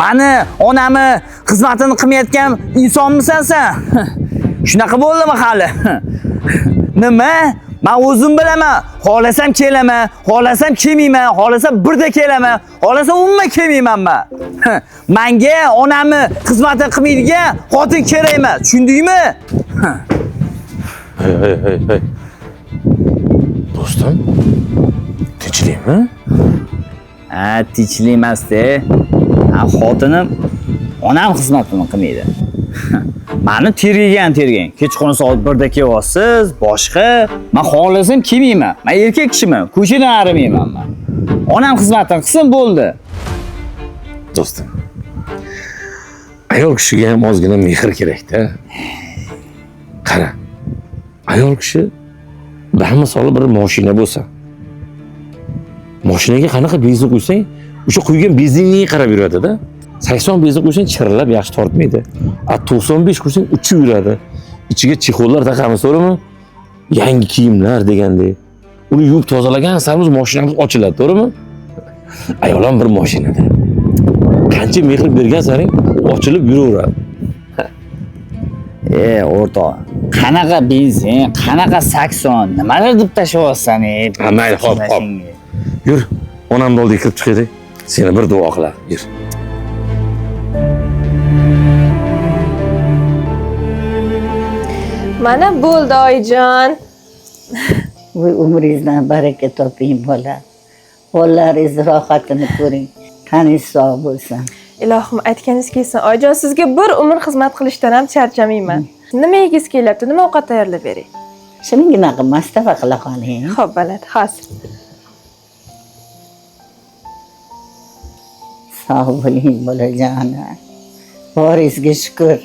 Mani onamni xizmatini qilmayotgan insonmisan sen? Shunaqa bo'ldimi hali? Nima? Men o'zim bilaman. Xohlasam kelaman, xohlasam kelmayman, xohlasam birda kelaman, xohlasam umuman kelmayman men. Menga onamni xizmatini qilmaydigan xotin kerak emas. Tushundingmi? Hey, hey, hey, hey. Do'stim, tinchlikmi? Ha, tinchlik emas-da. Ha, xotinim onam xizmatini qilmaydi. Mani tergagan tergan. Kechqurun soat 1 da kelyapsiz, boshqa. Men xohlasam kelmayman. Men erkak kishiman, ko'chadan arimayman men. Onam xizmatini qilsin bo'ldi. Do'stim. Ayol kishiga ham ozgina mehr kerak-da. Qara. Ayol kishi bamisoli bir mashina bo'lsa, mashinaga qanaqa benzin quysang, o'sha quygan benzinga qarab yuradi-da. 80 benzin quysang chirillab yaxshi tortmaydi. A 95 quysang uchib yuradi. Ichiga chexollar taqamiz, to'g'rimi? Yangi kiyimlar degandek. Uni yuvib tozalagan sarimiz mashinamiz ochiladi, to'g'rimi? Ayol ham bir mashinada. Qancha mehr bergan saring ochilib yuraveradi. O'rtoq, qanaqa benzin, qanaqa 80, nimalar deb tashlayapsan, Ha, mayli, hop, hop. Yur, onamni oldiga kirib chiqaylik. Seni bir duo qiladi. Yur. Mana bo'ldi oyijon. Voy umringizdan baraka toping bola. Bolalaringiz rohatini ko'ring. Taningiz sog' bo'lsin. Ilohim aytganingiz kelsin. Oyijon, sizga bir umr xizmat qilishdan ham charchamayman. Nima yegingiz kelyapti? Nima ovqat tayyorlab beray? Shuningina qilib mastava qila qoling. Xo'p, bo'ladi. Hozir. Sog' bo'ling bolajonim. Boringizga shukur.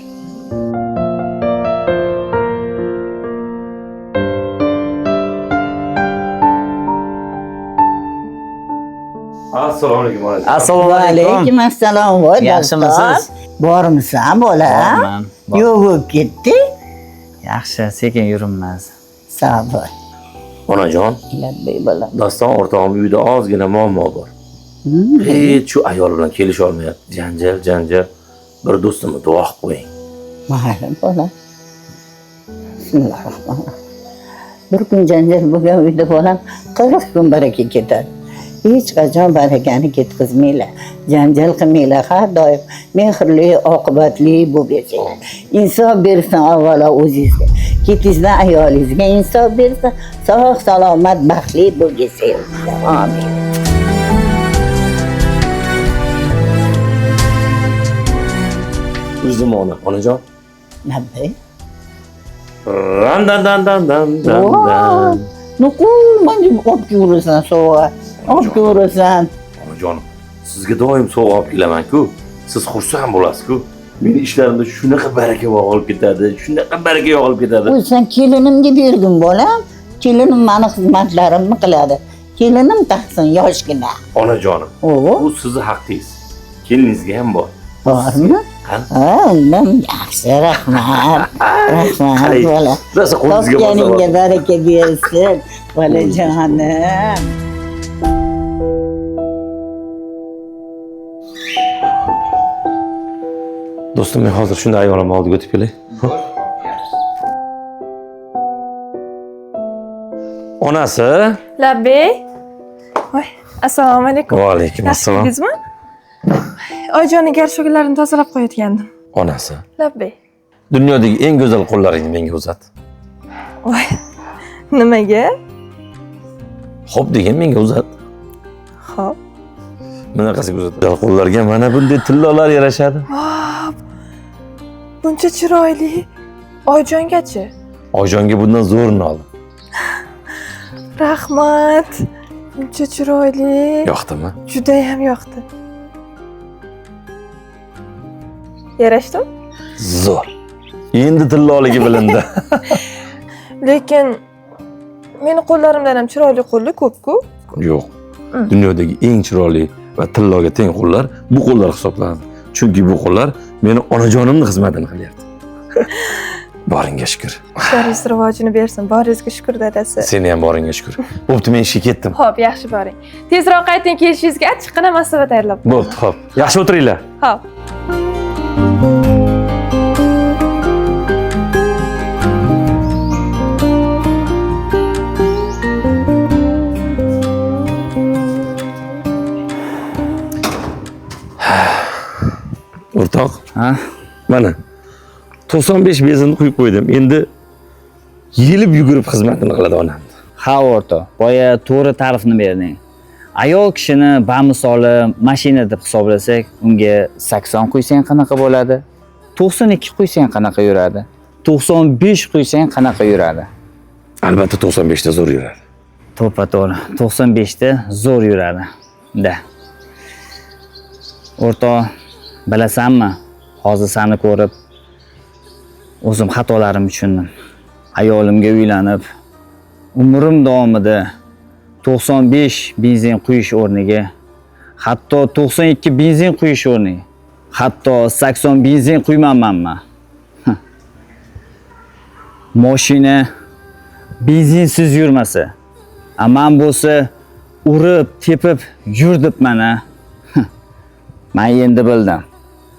Assalomu alaykum. Assalomu alaykum. Alaykum assalom. Voy Yaxshimisiz? Bormisan bola? Borman, bor. Yo'q bo'lib ketdi. Yaxshi, sekin yuribmiz. Sog' bo'l. Onajon, Labbay bolam. Doston o'rtog'im uyda ozgina muammo bor. Hech shu ayol bilan kelisha olmayapti. Janjal, janjal. Bir do'stimni duo qilib qo'ying. Mayli bolam. Bismillahirrohmanirrohim. Bir kun janjal bo'lgan uyda bolam 40 kun baraka ketadi. Hech qachon barakani ketkazmanglar. Janjal qilmanglar. Har doim mehrli, oqibatli bo'lib yashanglar. Insof bersin avvalo o'zingizga. Ketingizdan ayolingizga insof bersin. Sog' salomat, baxtli bo'lib yashanglar. Amin. O'zim ona, onajon. Labbay. Ran dan dan dan dan dan dan. Nuqul menga olib kelasan sovg'a. Olib kelasan. Onajonim, sizga doim sovg'a olib kelaman-ku. Siz xursand bo'lasiz-ku. Meni ishlarimda shunaqa baraka yog'ilib ketadi, shunaqa baraka yog'ilib ketadi. O'y, sen kelinimga bergin bolam. Kelinim meni xizmatlarimni qiladi. Kelinim taqsin yoshgina. Onajonim, bu sizni haqqingiz. Keliningizga ham bor. Bormi? Qani? Ha, undan yaxshi, rahmat. Rahmat bola. Rosa qo'lingizga Topganingga baraka bersin, bolajonim. Do'stim, men hozir shunday ayolimni oldiga o'tib kelay. Onasi. Labbay. Voy, assalomu alaykum. Va alaykum assalom. Yaxshimisiz? Oyijonning garshoklarini tozalab qo'yayotgandim. Onasi. Labbay. Dunyodagi eng go'zal qo'llaringni menga uzat. Voy, nimaga? Xo'p degan menga uzat. Xo'p. Bunaqasiga uzat. Go'zal qo'llarga mana bunday tillolar yarashadi. Buncha chiroyli. Oyijongachi? Oyijonga bundan zo'rini oldim. Rahmat. Buncha chiroyli. Yoqdimi? Juda ham yoqdi. Yarashdimi? Zo'r. Endi tilloligi bilindi. Lekin meni qo'llarimdan ham chiroyli qo'lli ko'p-ku. Yo'q. Dunyodagi eng chiroyli va tilloga teng qo'llar bu qo'llar hisoblanadi. Chunki bu qo'llar meni onajonimning xizmatini qilyapti. Boringga shukur. Ishlaringiz rivojini bersin. Boringizga shukur dadasi. Seni ham boringga shukur. Bo'pti, men ishga ketdim. Xo'p, yaxshi boring. Tezroq qayting, kelishingizga achchiqqina mastava tayyorlab qo'yaman. Bo'pti, xo'p. Yaxshi o'tiringlar. Xo'p. O'rtoq, Ha? mana 95 benzinni quyib qo'ydim. Endi yelib yugurib xizmatini qiladi onam. Ha o'rtoq, boya to'g'ri ta'rifni berding. Ayol kishini bamisoli mashina deb hisoblasak, unga 80 quysang qanaqa bo'ladi? 92 quysang qanaqa yuradi? 95 quysang qanaqa yuradi? Albatta 95 da zo'r yuradi. To'ppa to'g'ri. 95 da zo'r yuradi. Da. O'rtoq, bilasanmi? Hozir seni ko'rib o'zim xatolarimni tushundim. Ayolimga uylanib, umrim davomida 95 benzin quyish o'rniga, hatto 92 benzin quyish o'rniga, hatto 80 benzin quymanmanman. Mashina benzinsiz yurmasa, a man bo'lsa urib, tepib yurdibman a. Man endi bildim.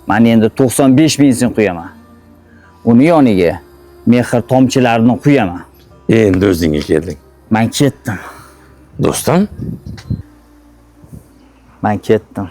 Man endi 95 benzin quyaman. Uni yoniga mehr tomchilarini quyaman. Endi o'zingga kelding. Man ketdim. Do'stim, Man ketdim.